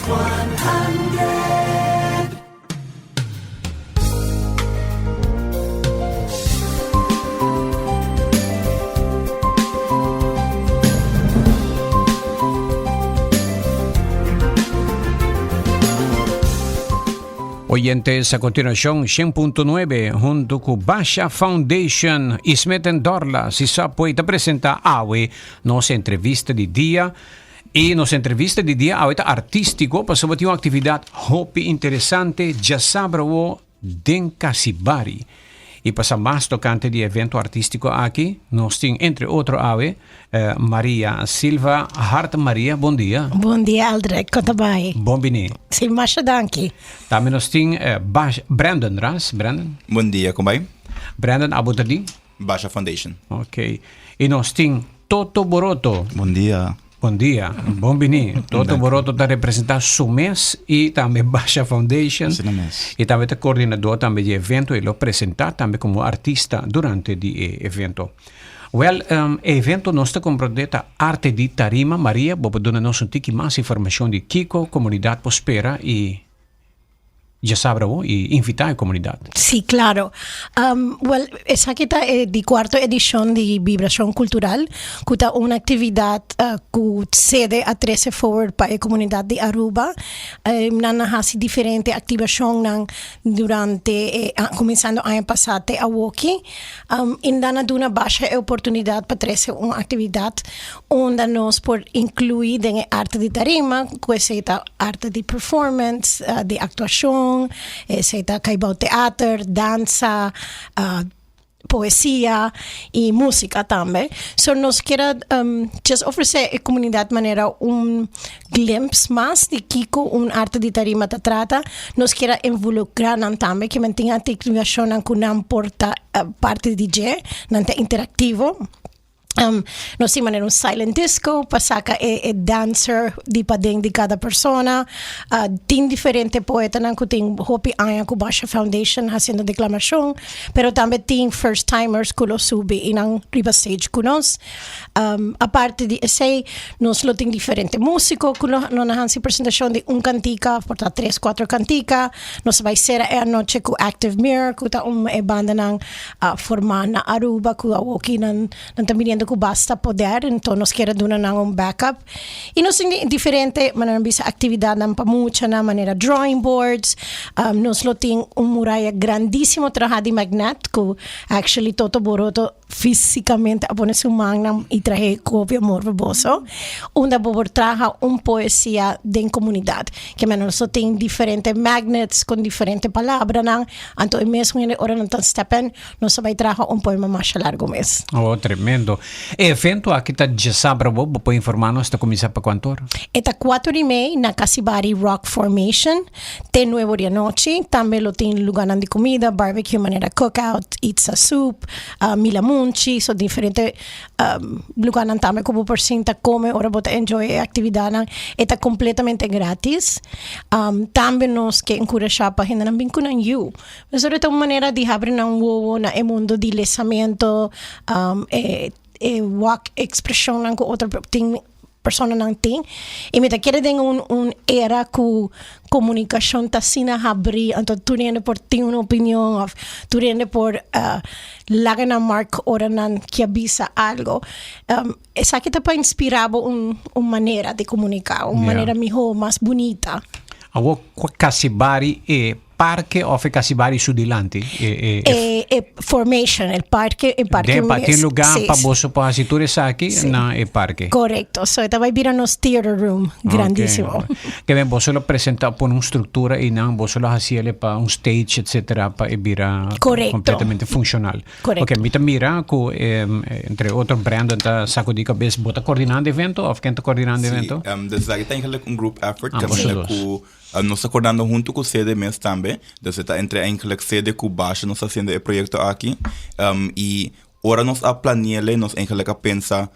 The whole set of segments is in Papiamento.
100. Oyentes, a continuación, 100.9 junto con Basha Foundation y Smith Dorla, si Subway te presenta awe nos entrevista di dia. Y nos entrevista di dia awe ta artístico, pasobra tin un actividad hopi interesante djasabra awo den Casibari. Y pa sa mas tocante di evento artístico aki, nos tin entre otro awe eh, Maria Silva Hart. Maria, bon dia. Bon dia, Aldrich. Kon ta bai? Bon bini. Sí, masha danki. Tambe nos tin eh, Bas Brandon Ras. Brandon. Bon dia, kon bai? Brandon, abo ta di? Basha Foundation. Ok. Y nos tin Toto Boroto. Bon dia. Bon dia. Bon bini. Toto Boroto ta representa su mes y tambe Basha Foundation. Asina mes. Y tambe ta coordinador tambe di evento y lo presenta tambe como artista durante di e evento. Wel, um, e evento nos ta comprende ta Arte di Tarima. Maria, bo por duna nos un tiki mas informacion di kico comunidad por spera y Djasabra bo y invita e comunidad. Sí, claro. Um, well, esaki ta e di cuarto edicion di Vibracion Cultural, cu ta un actividad uh, cu sede a trece forward pa e comunidad di Aruba. Eh, nan a haci diferente activacionnan durante, eh, cuminsando aña pasa te awoki. Um, y nan a duna basha e oportunidad pa trece un actividad unda nos por inclui den e arte di tarima, cu esey ta arte di performance, di actuacion, esey ta cay bao teater, danza, poesia y musica tambe. So nos kier a just ofrece e comunidad manera un glimpse mas di kico un arte di tarima ta trata. Nos kier a involucra nan tambe, ke men tin activacionnan cu nan por ta parti di dje, nan ta interactivo. Um, nos tin manera un silent disco pa saca e, e dancer di paden di cada persona. Uh, tin diferente poetanan cu tin hopi aña cu Basha Foundation haciendo declamacion, pero tambe tin first timers cu lo subi y nan riba stage cu nos. Um, aparte di esey, nos lo tin diferente musico cu lo, lo nan haci presentacion di un cantica, por ta tres, cuatro cantica. Nos bay cera e anoche cu Active Mirror, cu ta un e bandanan a forma na Aruba cu awoki nan nan ta biniendo cu basta poder, enton nos kier a duna nan un backup. Y nos tin diferente manera nan bisa actividadnan pa muchanan manera drawing boards, nos lo tin un muraya grandisimo traha di magnet cu actually Toto Boroto fisicamente a pone su mannan y trahe cu hopi amor pa boso, unda bo por traha un poesia den comunidad. Ke manera nos lo tin diferente magnets con diferente palabranan. Anto e mes hende ora nan ta step in, nos ta bai traha un poema masha largo mes. Oh, tremendo. E evento aki ta djasabra bo, bo por informa nos ta kuminsá pa kuantu ora? E ta kuater i mei na Casibari Rock Formation te nuebe di anochi. Tambe lo tin lugarnan di kumida, barbecue manera cookout, Itza Soup, Milamunchi, so diferente Lugarnan tambe ku bo por sinta kome ora bo ta enjoy e aktividatnan. E ta kompletamente gratis. Tambe nos ke enkurashá pa hendenan bin ku nan yu. Pasobra ta un manera di habri nan wowo na e mundo di lesamentu, e e wak ekspreshonnan ku otro tin personanan tin. I mi ta kere den un un era ku komunikashon ta asina habrí, anto tur hende por tin un opinion òf tur hende por laga nan mark ora nan ke bisa algo. Esaki ta pa inspirá bo un un manera di komuniká, un manera mihó, mas bunita. Awor Casibari e parke of e Casibari su dilanti? E, e, e, e formation, el parke, e parke Den pa tin lugar sí, pa boso por haci tur esaki Sí. na e parke. Correcto. So e ta bai bira nos theater room grandísimo. Okay. Ke ben boso lo presenta pone un structura y nan boso lo haci ele pa un stage etcetera pa e bira Correcto. completamente funcional. Correcto. Ok, mi ta mira ku entre otro Brandon ta sacudi cabes. Bo ta coordinando evento of ken ta coordinando Sí, evento? um, dus esaki ta eigenlijk un group effort. Ah, boso Caminda dos. ku Nos ta kordando huntu ku sede mes tambe. Dus e ta entre eigenlijk sede ku Basha nos ta hasiendo e proyekto aki. I ora nos a plani'el nos eigenlijk a pensa,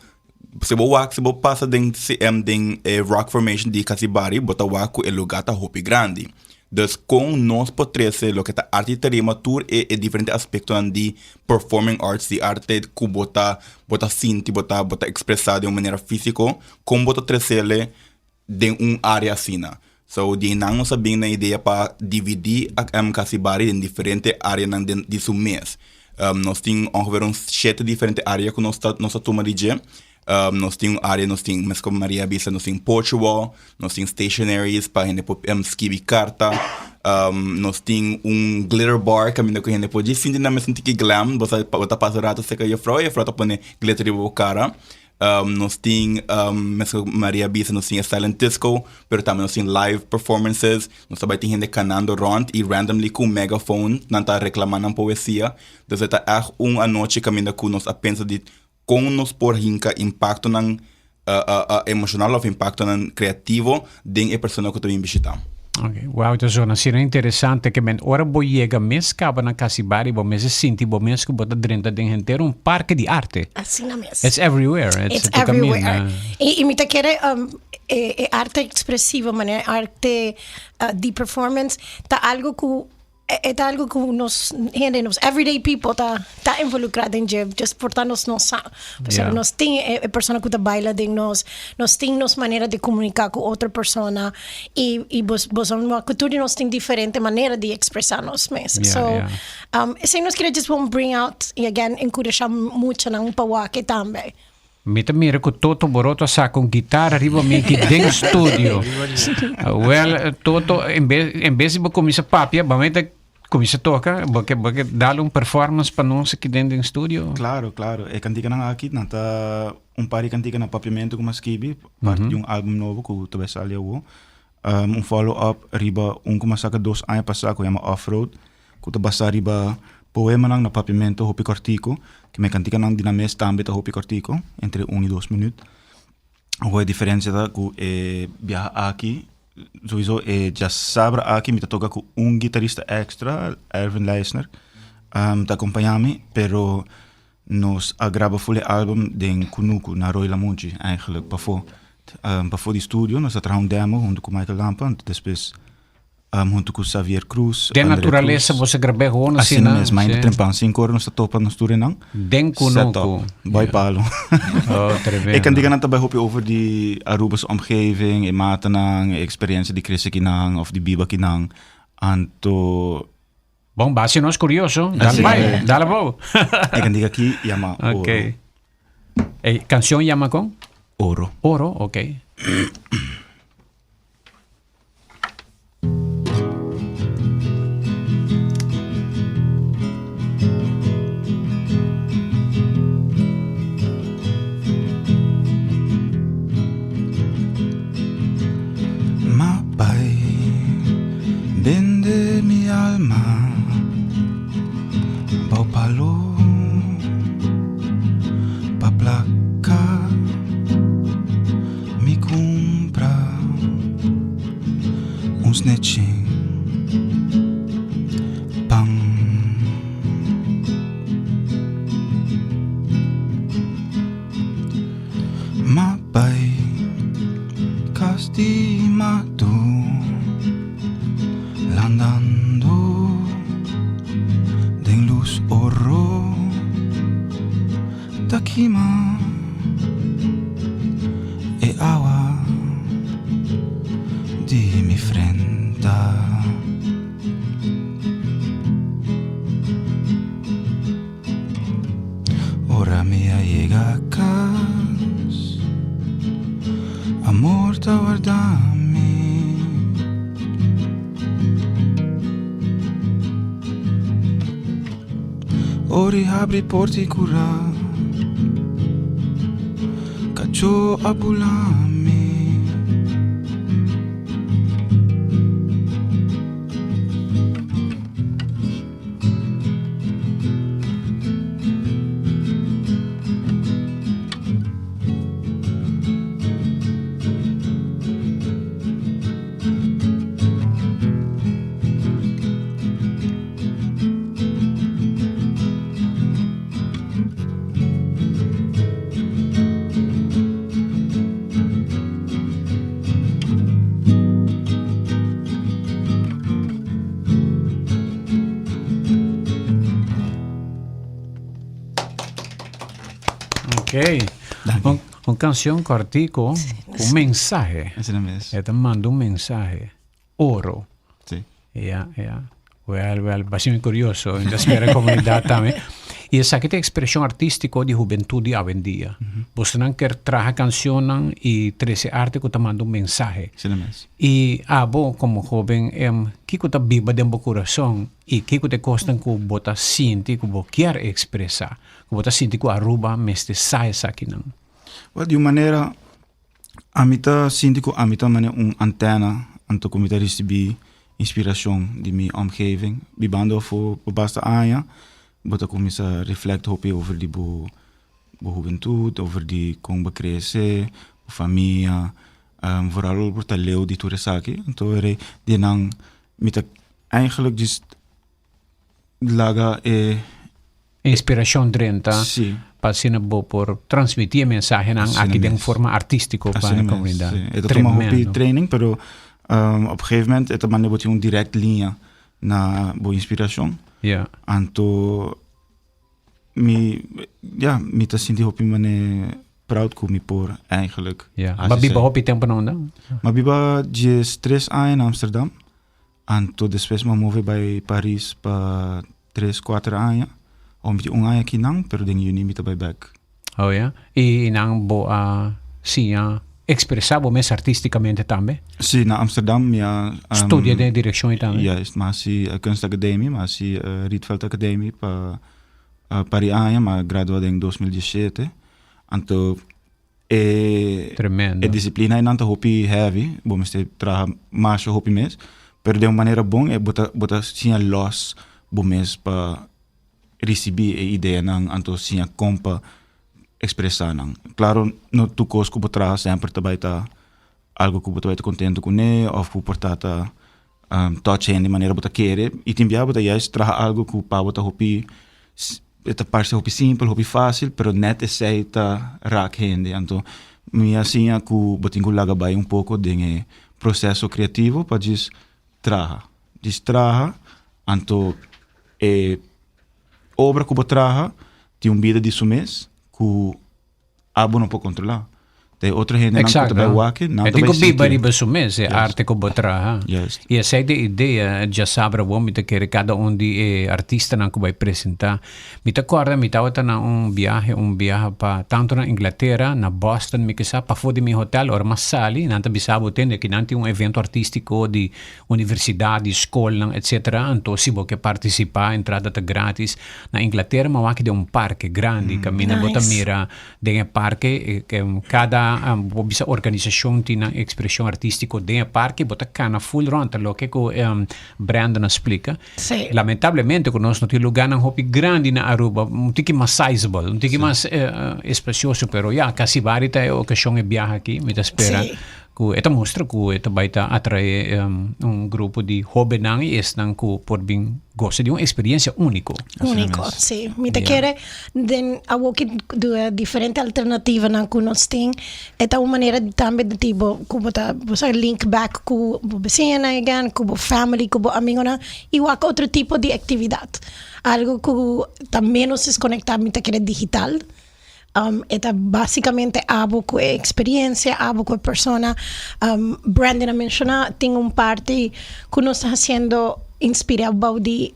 si bo wak, si bo pasa den den e rock formation di Casibari, bo ta wak ku e lugá ta hopi grandi. Dus kon nos por trese loke ta arte di tarima tur e e diferente aspektonan di performing arts, di arte ku bo ta bo ta sinti, bo ta bo ta ekspresá den un manera físiko, kon bo ta tres'el den un área asina. So di einan nos a bin na idea pa dividí Casibari den diferente áreanan den di su mes. Nos tin ongeveer un shete diferente área ku nos ta nos ta tuma di dje. Nos tin un área nos tin meskos Maria a bisa nos tin poetry wall, nos tin stationaries pa hende por skibi karta, nos tin un glitter bar kaminda ku hende por djis sinti nan mes un tiki glam, bo sa bo ta pasa rato serka jufrou i jufrou ta pone glitter riba bo kara. Nos tin meskos Maria a bisa nos tin e silent disco, pero tambe nos tin live performances, nos ta bai tin hende kanando rònt i randomly ku un megaphone nan ta reklama nan poesia. Dus e ta ègt un anochi kaminda ku nos a pensa di kon nos por hinka impaktonan emoshonal òf impaktonan kreativo den e persona ku ta bin bishitá. Ok, wow, ta zona asina interesante ke men ora bo yega mes kaba na Casibari bo mes a sinti bo mes ku bo ta drenta den henter un parke di arte. Asina mes. It's everywhere. It's, it's everywhere. I, i mi ta kere um, e, e arte expresivo, manera arte uh, di performance, ta algo ku E ta algo ku nos hende, nos everyday people ta ta involukrá den dje, just por ta nos no sa. Pasobra nos tin e e persona ku ta baila den nos, nos tin nos manera di komuniká ku otro persona i i bos boso ku tur di nos tin diferente manera di ekspresá nos mes. So esei nos kere just bon bring out i again enkurashá muchanan pa wak e tambe. Mi ta mira ku Toto Boroto a saka un gitara riba mi aki den studio. Wel, Toto, en bes, en bes di bo kuminsá papia, bo mester kuminsá toka, bo ke, bo ke dal un performance pa nos aki den den studio? Claro, claro. E kantikanan aki nan ta un par di kantika na papiamentu ku mi a skibi, parti di un album nobo ku ta bai sali awo. Un follow up riba un ku mi a saka dos aña pasá ku yama Off Road. Ku ta basá riba poemanan na papiamentu hopi kòrtiku, ku mi kantikanan di nan mes tambe ta hopi kòrtiku, entre un i dos minüt. Awor e diferensia ta ku e biaha aki, souiso e djasabra aki mi ta toka ku un gitarista èkstra, Erwin Leisner, ta akompañá mi, pero nos a graba ful e álbum den kunuku na Rooi Lamunchi, eigenlijk pafó, pafó di studio nos a traha un demo huntu ku Michael Lampe, anto despues huntu ku Xavier Cruz, Den André naturalesa Cruz. bo sa grab'é gewoon Asina asina. mes, mainta Sí. trempan sinku ora nos ta topa nos tur enan. Den Set kunuku. up, bai palo. Oh, tremendo. E kantikanan ta bai hopi over di Aruba su omgeving, e matanan, e eksperensia di krese kinan òf di biba kinan. Anto Bon, basi nos kurioso. Dale Así bai, es. dale bou. e kantika aki yama Oro. Ok. E kanshon yama kon? Oro. Oro, ok. Ma bai bende mi alma bou palo pa plaka. Mi kumpra un snechi pan. Ma bai kas di matu landando den lus oro. Ta kima e awa di mi frenta. Ora mi a yega kas, amor ta warda mi. Ori habri porta i kura Kachó a bula mi. Ok. Un, un canción cortico, un mensaje. Asina mes. E ta manda un mensahe. Oro. Si. Ja, ja. Wel, wel, bastante curioso. Mi ta spera comunidad tambe. Y esaki ta expresion artistico di hubentud di awendia. Bosonan kier traha cancionnan y trece arte cu ta manda un mensahe. Asina mes. Y abo como hoben, em, kico ta biba den bo curason y kico ta e cosnan cu bo ta sinti cu bo kier expresa, cu bo ta sinti cu Aruba mester sa esakinan? Wel, di un manera Ami ta sinti ku ami ta manera un antena anto ku mi ta risibí inspirashon di mi omgeving. Bibando afó pa basta aña bo ta kuminsá reflect hopi over di bo bo hubentut, over di kon bo krese, bo famia, vooral ora bo ta leu di tur esaki. Anto e di nan mi ta eigenlijk djis laga e. Inspiracion drenta Sí. pa asina bo por transmiti e mensahenan Asina aki den mes. forma artistico pa Asina e mes, comunidad. sí. E ta tuma hopi Tremendo. training, pero um, op een gegeven moment e ta manda bo tin un direct liña na bo inspiracion. Ja. Anto mi, ja, mi ta sinti hopi mane proud ku mi por eigenlijk Ja. hasi Ba biba esei. hopi tempo na unda? Ma biba 13 aña na Amsterdam. Anto despues mi a move bai Paris pa tres, kuater aña. Awor mi tin un aña akinan, pero den yüni mi ta bai bèk. Oh ya. I nan bo a siña ekspresá bo mes artístikamente tambe? Sí, na Amsterdam mi a. Studia den e direkshon ei tambe? Juist, mi a hasi Kunstacademie, mi a hasi Rietveld Academie pa par di aña, mi a gradua den 2017. Anto E Tremendo. e disciplina einan ta hopi heavy, bo mester traha masha hopi mes, pero den un manera bon e bo ta bo ta siña los bo mes pa ricibi e ideanan anto siña kon pa expresa nan. Claro no tur cos cu bo traha semper ta bay ta algo cu bo ta bay ta contento cune of cu por ta ta touch hende manera bo ta kere y tin bia bo ta juist traha algo cu pa bo ta hopi e ta parse hopi simpel hopi facil pero net esey ta raak hende anto mi a siña cu bo tin cu laga bay un poco den e proceso creativo pa djis traha djis traha anto e obra cu bo traha tin un bida di su mes cu Abo no por controla. Ta e otro hendenan cu ta bay wak, nan E ta tin bay cu biba sinti. riba su mes, e arte cu bo traha. Juist. Y esey ta e idea, djasabra awor mi ta kere cada un di e artistanan cu bay presenta. Mi ta corda mi tabata na un biahe, un biaha pa tanto na Inglatera, na Boston mi kisa, pafo di mi hotel, ora mi a sali, nan ta bisa bo tende aki nan tin un evento artistico di universidad, di scolnan, etcetera, anto si bo ke participa entrada ta gratis. Na Inglatera mi a wak den un parke grandi kaminda bo ta Nice. mira den e parke kada bo por bisa organisashon tin nan ekspreshon artístiko den e parke bo ta kana ful rònt ta loke ku Brandon a splika. Sí. Lamentablemente ku nos no tin lugánan hopi grandi na Aruba un tiki mas sizable un tiki mas espasioso pero ya Casibari ta e okashon e biaha aki mi ta spera Sí. Ku e ta mustra ku e ta bai ta atraé un grupo di hóbennan i esnan ku por bin gosa di un eksperiensia úniko. Úniko, sí. Mi ta kere den awoki di diferente alternativanan ku nos tin, e ta un manera tambe di tipo ku bo ta bo sa link back ku bo besiñanan again, ku bo family, ku bo amigonan i wak otro tipo di aktividat. Algu ku ta ménos deskonektá mi ta kere digital. E ta basicamente abo cu e experiencia, abo cu e persona. Brandon a menciona tin un parti cu nos ta haciendo inspira bou di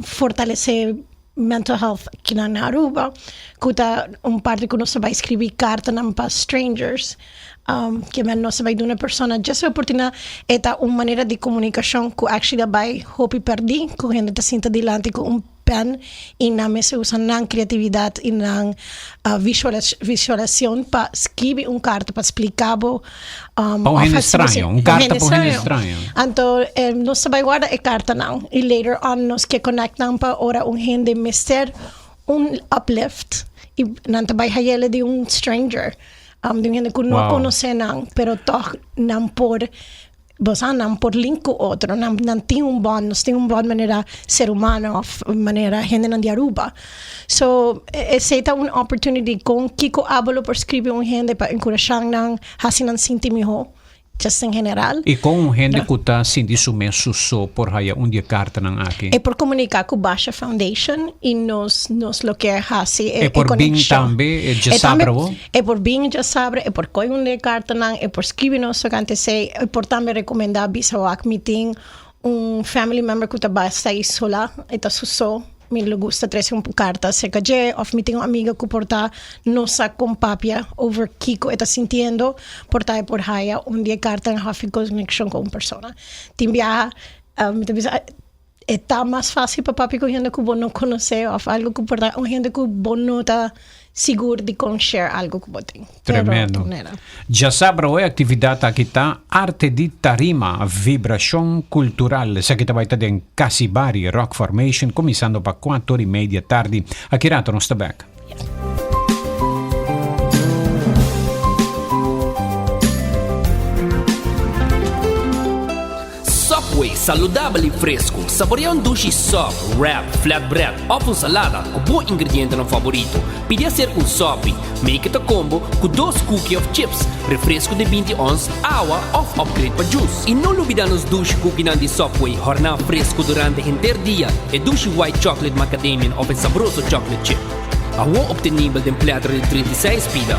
fortalece mental health kinan na Aruba, cu ta un parti cu nos ta bay scribi cartanan pa strangers, kimen nos ta bay duna e persona just e oportunidad, e ta un manera di comunicacion cu actually a bay hopi perdi, cu hende ta sinta dilanti cu un pen y nan mester usa nan creatividad y nan visualisacion pa skibi un carta pa splica bo Pa un hende straño, un carta pa un hende straño. Anto nos ta bay warda e cartanan y later on nos ke connect nan pa ora un hende mester un uplift y nan ta bay hayele di un stranger, di un hende cu no conoce nan pero toch nan por Bo sa, nan por link ku otro, nan nan tin un bond, nos tin un bond manera ser humano of manera hendenan di Aruba. So, esei ta un opportunity kon kiko abo lo por scribi un hende pa enkurashá nan, hasi nan sinti mihó. Just en general. Y con un hende cu ta sinti su mes su so por haya un di e cartanan aki? E por comunica cu Basha Foundation y nos nos lo kier haci e E por bin conexion. tambe e E djasabra tambe bo? e por bin djasabra, e por coy un di e cartanan, e por scribi nos tocante esey, e por tambe recomenda bisa wak mi tin un family member cu ta basta isola, e ta su so. Mi lo gusta trece un carta acerca dje of mi tin un amiga cu por ta no sa con papia over kico e ta sintiendo, por ta e por haya un di e carta en hafi conexion cu un persona. Tin biaha mi ta bisa e ta mas facil pa papia cu hende cu bo no conoce of algo cu por ta un hende cu bo no ta sigur di con share algo cu bo tin. Tremendo. Djasabra e actividad aki ta Arte di Tarima, Vibracion Cultural. Esaki ta bai ta den Casibari Rock Formation cuminsando pa cuater y media tardi. Aki rato nos ta bek. Subway, saludabel y fresco. Saborea un dushi sub, wrap, flatbread of un salada cu bo ingredientenan favorito. Pidi acerca un sopi, make it a combo cu dos cookie of chips, refresco di binti ons, awa of upgrade pa juice. Y no lubida nos dushi cookienan di Subway horná fresco durante henter dia, e dushi white chocolate macadamian of e sabroso chocolate chip. Awor obtenibel den platter di 36 pida.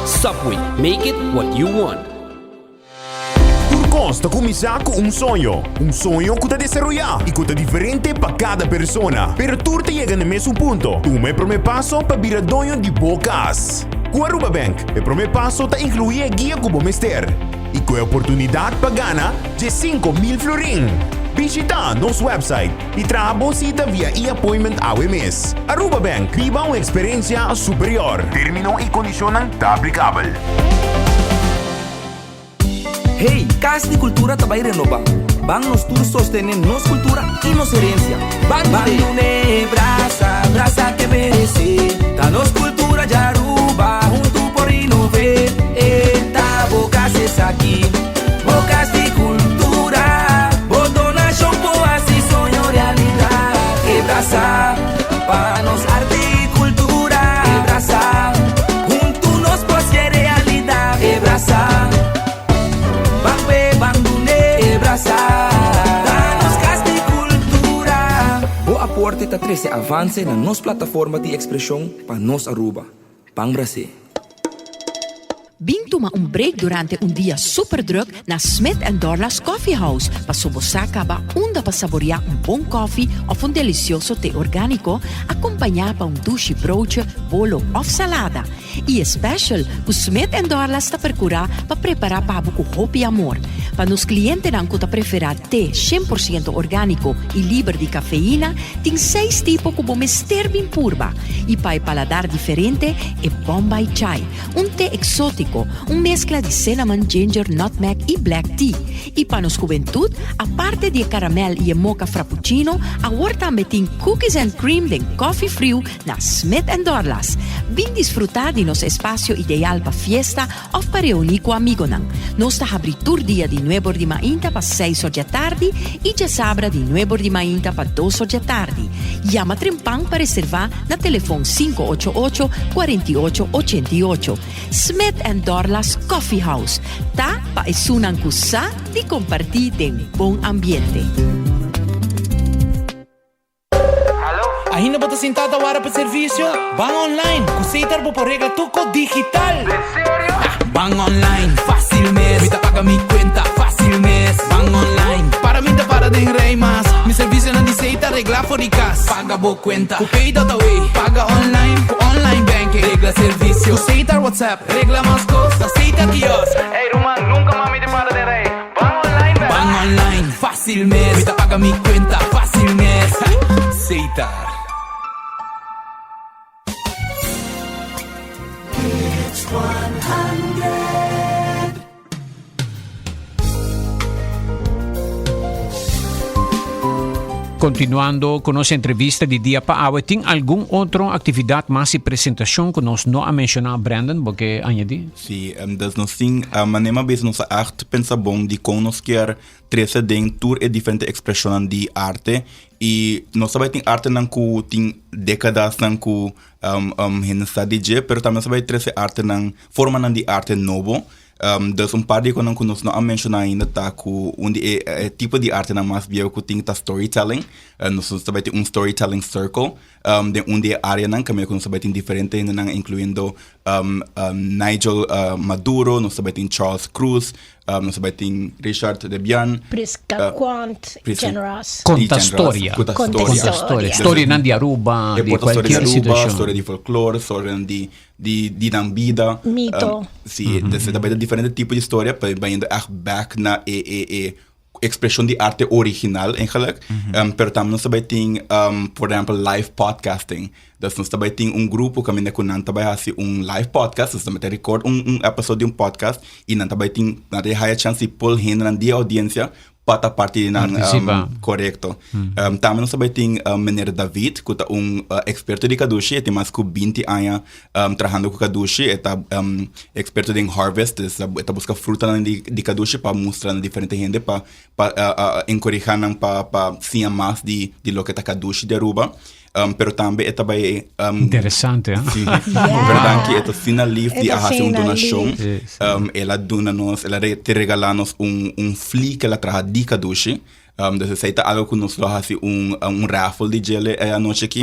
Subway, make it what you want. Tur kos ta kuminsá ku un soño. Un soño ku ta desaroyá i ku ta diferente pa kada persona. Pero tur ta yega na e mesun punto, tuma e promé paso pa bira doño di bo kas. Ku Aruba Bank, e promé paso ta inkluí e guia ku bo mester i ku e oportunidat pa gana 15,000 florin. Bishitá nos website i traha bo sita via e-appointment awe mes. Aruba Bank, biba un eksperensia superior. Término i kondishonnan ta aplikabel. Hey, Cas di Cultura ta bay renoba. Ban nos tur sostene nos cultura y nos herencia. Ban dune brasa, brasa ke merece. Ta nos cultura djaruba, huntu por inove. E ta bo cas esaki, bo cas di cultura. Bo donacion por haci soño realidad. E brasa pa nos arte y cultura. E brasa. Huntu nos por hacié realidad. E brasa, ban pe, ban dun'é. E brasa, ta nos cas di cultura. Bo aporte ta trece avance na nos plataforma di expresion pa nos Aruba. Ban bras'é. Bin tuma un break durante un dia super druk na Smith and Dorlas Coffee House paso bo sa caba unda pa saborea un bon koffie of un delicioso te organico acompaña pa un dushi broodje, bolo of salada. Y e special cu Smith and Dorlas ta percura pa prepara pa bo cu hopi amor. Pa nos clientenan cu ta prefera te shen por ciento organico y liber di cafeina, tin seis tipo cu bo mester bin purba. Y pa e paladar diferente, e Bombay Chai. Un te exótico, un mezcla di cinnamon, ginger, nutmeg y black tea. Y pa nos hubentud, aparte di e caramel y e mocha frappuccino, awor tambe tin cookies and cream den coffee friu na Smith and Dorlas. Bin disfruta di nos espacio ideal pa fiesta of pa reuni cu amigonan. Nos ta habri tur dia di nuebor di mainta pa seis or djatardi y djasabra di nuebor di mainta pa dos or djatardi. Yama trempan pa reserva na telefon sinku ocho ocho, kuarenta i ocho, ochenta i ocho. Smith and Dorlas Coffee House ta pa esunnan ku sa di kompartí den bon ambiente. Ainda bo ta sintá ta wara pa servisio? Ban online! Ku Setar bo por regla tur kos digital! Ban online, fácil mes. Mi ta paga mi cuenta, fácil mes. Ban online, para mi ta para den rij mas. Mi servicionan di Setar regla for di cas. Paga bo cuenta, cu Pay.awe. Paga online, cu online banking. Regla servicio, cu Setar WhatsApp. Regla mas cos, na Setar kiosk. Ey ruman, nunca mas mi ta para den rij. Ban online, bel. Ban online, fácil mes. Mi ta paga mi cuenta, fácil mes. Setar. Continuando cu nos entrevista di dia pa awe, tin algun otro actividad mas y presentacion cu nos no a menciona, Brandon, bo ke añadi? Si, dus nos tin, manera bes nos a echt pensa bon di con nos kier trece den tur e diferente expresionnan di arte y nos ta bay tin artenan cu tin decadasnan cu hende sa di dje, pero tambe nos ta bay trece artenan, formanan di arte nobo. Um, dus un par di konan ku nos no a menshoná ainda ta ku un di e, e tipo di artenan mas bieu ku tin ta storytelling. Uh, nos nos ta bai tin un storytelling circle um, den un di e areanan kaminda ku nos ta bai tin diferente hendenan incluyendo um, um, Nigel uh, Maduro, nos ta bai tin Charles Cruz, um, nos ta bai tin Richard Debian. Prisca uh, Quant, Prisca- Jen Ross. Conta Jen Ross, storia. Conta Conta storia. Conta storia. Storia. Storianan di Aruba, E di por ta storia cualkier di Aruba, situacion. storia di folklore, storia di di di nan bida. Mito. Um, si, dus ta bai diferente tipo di storia, pero bayendo echt back na e e e expresión di arte original eigenlijk. Um, pero tambe nos ta bai tin, um, por ehempel, live podcasting. Dus nos ta bai tin un grupo kaminda ku nan ta bai hasi un live podcast, dus nan ta record un, un episode di un podcast i nan ta bai tin, nan ta haya chance di pull hendenan di e audiencia pa ta parti di nan Participa. um, korekto. Um, tambe nos ta bai tin um, meneer David, ku ta un uh, eksperto di kadushi, e tin mas ku 20 aña um, trahando ku kadushi, e ta um, eksperto den harvest, dus e ta buska frutanan di, di kadushi pa mustra na diferente hende, pa, pa uh, uh, enkoreha nan pa, pa siña mas di, di loke ta kadushi di Aruba. Um, pero tambe e ta bai um, Interesante, eh? Sí. Yeah. Pero danki, e ta asina lief di E ta a hasi un asina donashon. lief. Sí, sí. Um, el a duna nos, el a re, te regala nos un, un fli ku el a traha di kadushi. Um, dus esei ta algo ku nos lo hasi un, un raffle di djele e anochi aki.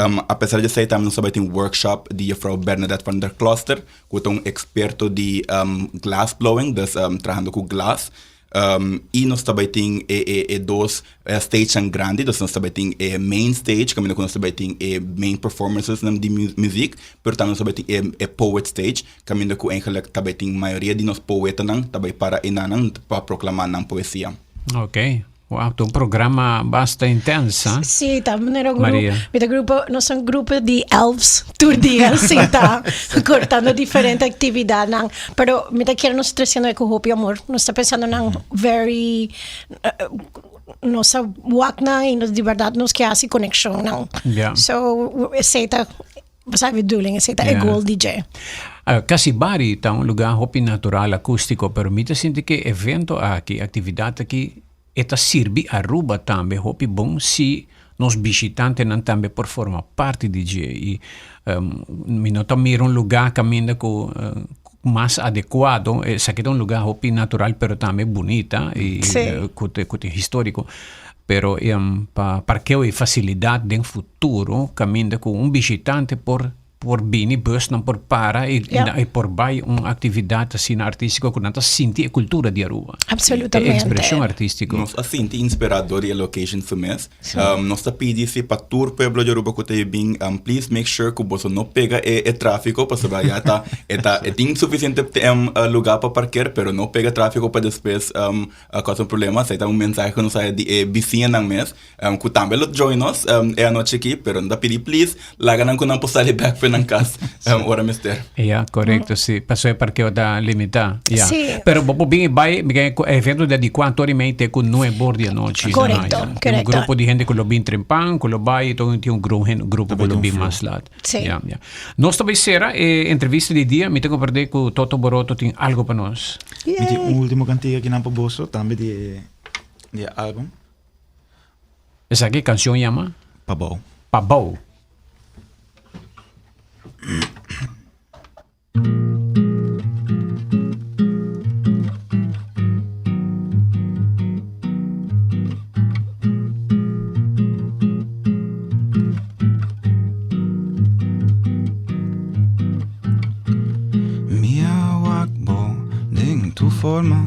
Um, a pesar di esei tambe nos ta bai tin workshop di juffrouw Bernadette van der Kloster, ku ta un eksperto di um, glass blowing, dus um, trahando ku glas. Um, i nos ta bai tin e, e, e dos eh, stagenan grandi, dus nos ta bai tin e main stage, kaminda ku nos ta bai tin e main performances nan di mu muziek, pero tambe nos ta bai tin e, e poet stage, kaminda ku eigenlijk ta bai tin mayoria di nos poetanan ta bai para enanan pa proklama nan poesia. Ok. Wow, ta un programa basta intens, ha? Sí, ta manera grupo. Maria. Mi ta grupo, nos ta un grupo di elves tur dia sinta cortando diferente actividadnan. Pero mi ta kier nos treciendo e cu hopi amor. Nos ta pensando nan very eh, nos ta wak nan y nos di verdad nos ke haci conexionnan. Ja. So esey ta Bo sa e bedoeling, esei ta e Ja. goal di dje. Uh, Casibari ta un lugar hopi natural, acústico, pero mi ta sinti ke evento aki, actividad aki, e ta sirbi Aruba tambe hopi bon si nos bishitantenan tambe por forma parti di dje. I um, mi no ta mira un lugar kaminda ku uh, mas adecuado, esaki ta un lugar hopi natural pero tambe bunita y Sí. cu te cu te historico, pero pa parkeo y facilidad den futuro caminda cu un bishitante por por bini busnan por para y Ja. y por bay un actividad asina artistico cu nan ta sinti e cultura di Aruba. Absolutamente. E expresion artistico. Nos a sinti inspirá dor di e location su mes. Um, nos ta pidi si pa tur pueblo di Aruba ku ta bin, um, please make sure ku boso no pega e, e tráfiko, pasobra ya ta, e ta, e tin sufisiente um, uh, lugá pa parkeer, pero no pega tráfiko pa despues um, uh, kousa un problema. Esei ta un mensahe ku nos a di e bisiñanan mes. Um, ku tambe lo join nos um, e anochi aki, pero nos ta pidi please, laga nan ku nan por sali bek pa nan kas um, ora mester. Ja, correcto, sí. Paso e parkeo ta limita. Ja. Sí. Pero bo por bin y bai, mi ke e evento ta di cuatro ora y media te cu nueve or di anochi. Correcto, Ah, ja. Tin un correcto. grupo di hende cu lo bin trempan, cu lo bai, y tin un gru- hen- grupo cu lo bin mas laat. Sí. Ja, ja. Nos ta bai cera e entrevista di dia. Mi ta comprende cu Toto Boroto tin algo pa nos. Mi tin un ultimo cantica akinan pa boso, tambe di e di e album. Esaki cancion yama? Pabou. Pabou. Mi a wak bo den tu forma.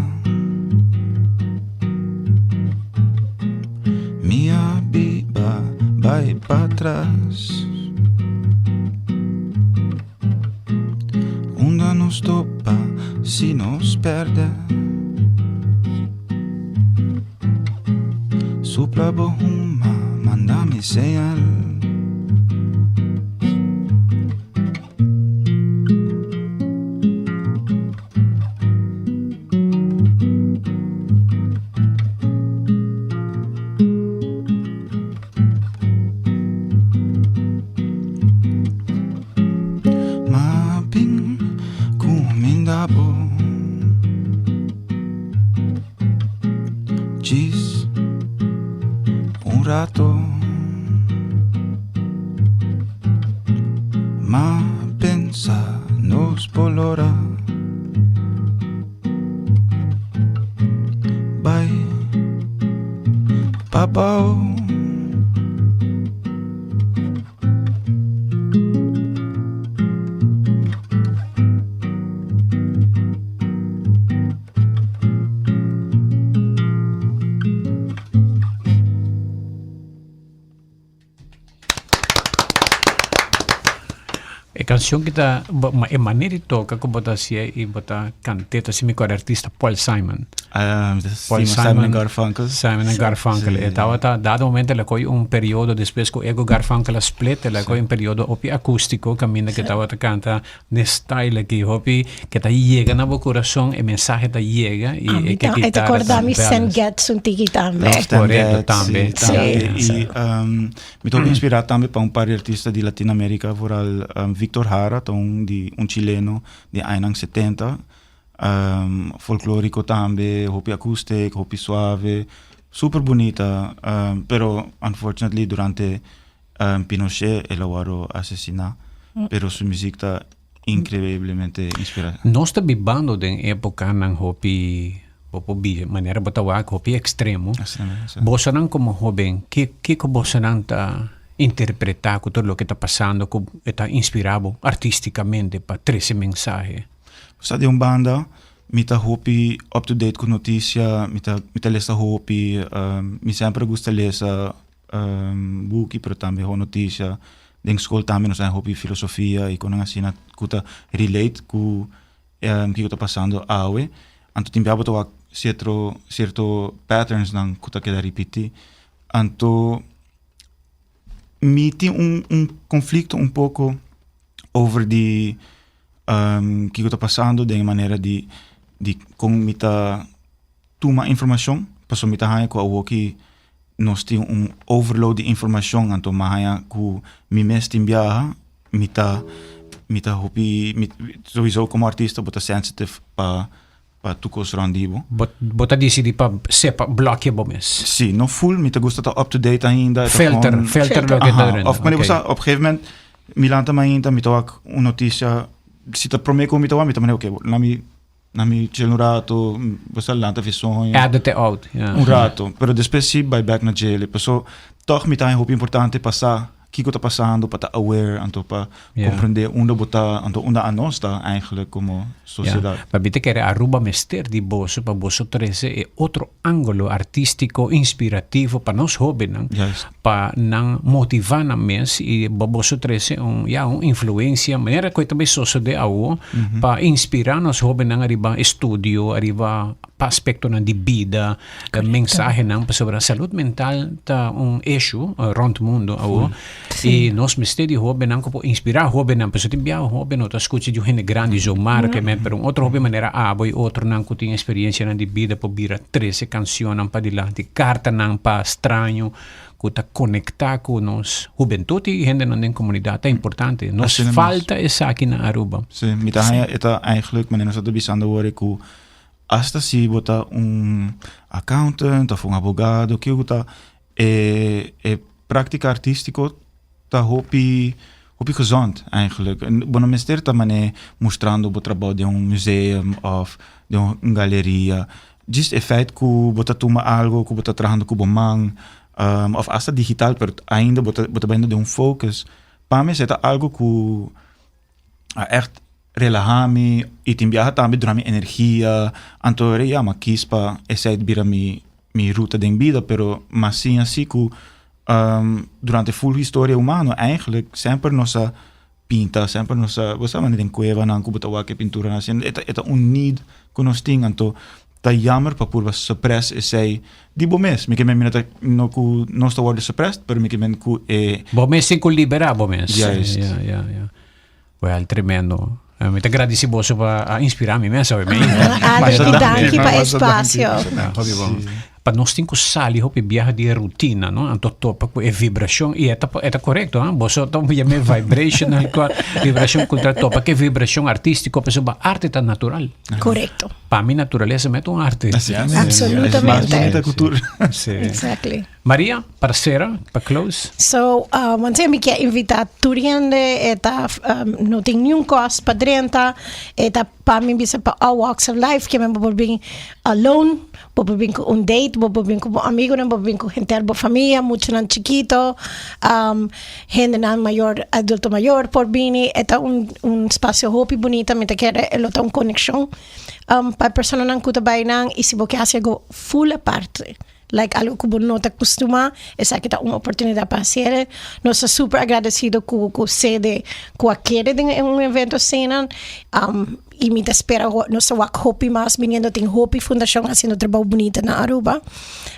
Mi a biba bai patras. Unda nos topa si nos perde. Supla bo huma, manda mi señal. Ma bin kuminda bo Djis un rato Ma pensa nos por lora. Bai pabou. E canción que ta e manera di toca cu bo ta hacié y bo ta cant'é ta haci mi acorda artista Paul Simon. Ah, Paul Simon en Garfunkel. Simon en Garfunkel. E tabata dado momento el a coge un periodo despues cu Ego Garfunkel a split, el a coge un periodo hopi acustico caminda cu e tabata canta Ne style aki hopi ke ta yega na bo kurason, e mensahe ta yega i e ke kitara ta balance. korda mi Stan Getz un tiki tambe. Korekto tambe. Si, tambe. I mi ta hopi inspirá tambe pa un par di artista di Latinoamerica, vooral Victor Jara ta un di un chileno di añanan setenta, folkloriko tambe, hopi akustik, hopi suave, super bunita, pero unfortunately durante Pinochet el a wòrdu asesiná, pero su muzik ta inkreiblemente inspirá. Nos ta bibando den épokanan hopi, bo por bisa, manera bo ta wak, hopi ekstremo. Bosonan komo hóben, kiko bosonan ta interpretá ku tur loke ta pasando ku e ta inspirá bo artístikamente pa trese mensahe? Sa di un banda mi ta hopi up to date ku notisia, mi ta mi ta lesa hopi, mi semper a gusta lesa buki pero tambe ho noticia. Den school tambe nos a hopi filosofia y conan asina cu ta relate cu kico ta pasando awe. Anto tin bia bo ta wak cierto cierto patterns nan cu ta keda ripiti. Anto mi tin un un conflicto un poco over di kico ta pasando den e manera di di con mi ta tuma informacion pasobra mi ta haña cu awoki nos tin un overload di informacion anto mi a haña cu mi mes tin biaha mi ta mi ta hopi mi sowiso como artista bo ta sensitive pa pa tur cos rond di bo. Bo ta dicidi pa sepa blokia bo mes. Si, no full mi ta gusta ta up to date ainda. Filter, filter loke ta drenta. Of manera bo sa op gegeven moment mi lanta mainta mi ta wak un noticia si ta prome cu mi ta wak mi ta manera ok lami Na mi chill un rato, bo sa lanta fi soño. Edit it out, yeah. Un rato, pero despues si bai back na djele. Paso toch mi ta haña hopi importante pa sa kiko ta pasando, pa ta aware, anto pa comprende unda bo ta, anto unda anos ta eigenlijk como sociedad. Yeah. Pa mi ta kere Aruba mester di boso pa boso trece e otro angulo artistico, inspirativo pa nos hobennan. Juist. Pa nan motiva nan mes y pa boso trece un, ya, un influencia, manera cu e ta bay sosode awo, pa inspira nos hobennan ariba estudio, ariba pa aspectonan di bida, mensahenan, pasobra salud mental ta un issue rond mundo awo, y nos mester di hobennan cu por inspira hobennan, pasobra tin bia un hoben no ta scucha di un hende grandi zomaar, pero un otro hoben manera abo y otronan cu tin experiencianan di bida por bira trece cancionnan padilanti, cartanan pa straño cu ta conecta cu nos hubentud y hendenan den comunidad ta importante. Nos Asina mes. falta esaki na Aruba. Sí, mi ta haña e ta eigenlijk manera nos ta bisando awor cu hasta si bo ta un accountant of un abogado kico cu ta e e practica artistico ta hopi hopi gezond eigenlijk. En bo no mester ta mane mustrando bo trabou den un museum of den un galeria. Djis e feit ku bo ta tuma algo ku bo ta trahando ku bo man of asta digital pero ainda bo ta bo ta bayendo den un focus. Pa mi esei ta algo ku a ègt relaha mi i tin biaha tambe duna mi energia. Anto ya mi a kis pa esei bira mi mi ruta den bida pero mi a siña si ku durante full historia humano eigenlijk semper nos a pinta, semper nos a, bo sa manera den cuevanan cu bo ta wak e pinturanan asina, e ta e ta un need cu nos tin, anto ta jammer pa purba suppress esey di bo mes, mi ke men mi no ta no cu nos ta wordo suppressed, pero mi ke men cu e. Bo mes tin cu libera bo mes. Juist. Ja, ja, ja. Well, tremendo. Mi ta gradici boso pa a inspira mi mes awe. Adri, danki pa e espacio. Hopi bon. Pa nos tin ku sali hopi biaha di e rutina, no? Anto topa ku e vibrashon i e ta e ta korekto, ha? Boso ta yam'é vibrational vibrashon kultural, topa ku e vibrashon artístiko pasobra arte ta natural. Korekto. Pa mi naturalesa mete un arte. Absolutamente. Mas bunita ku tur. Sí. Exactly. Maria, pa sera, pa close. So, once again, mi kier invita tur hende, e ta, no tin niun cost pa drenta, e ta pa mi bisa pa all walks of life, kier men bo por bin alone, bo por bin ku un date, bo por bin ku bo amigonan, bo por bin ku henter bo famia, muchanan chikito, hendenan mayor, adulto mayor por bini, e ta un un espacio hopi bunita, mi ta kere e lo ta un conexion pa e personanan ku ta bai nan, y si bo ke hasi algo full aparte. Like algo ku bo no ta kustumá, esaki ta un oportunidat pa hasiel. Nos ta super agradesido ku ku sede ku a kere den un evento asina. I mi ta spera nos ta wak hopi mas biniendo. Tin hopi fundashon hasiendo trabou bunita na Aruba.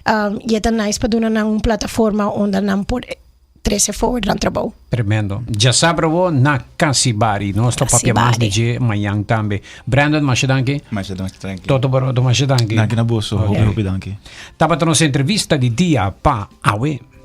I e ta nice pa duna nan un plataforma unda nan por trece forward nan trabou. Tremendo. Djasabra wo na Casibari. Nos ta papia mas di dje mañan tambe. Brandon, masha danki. Masha danki. Toto Baroto, masha danki. Danki na boso. Hopi, hopi danki. Tabata nos entrevista di dia pa awe.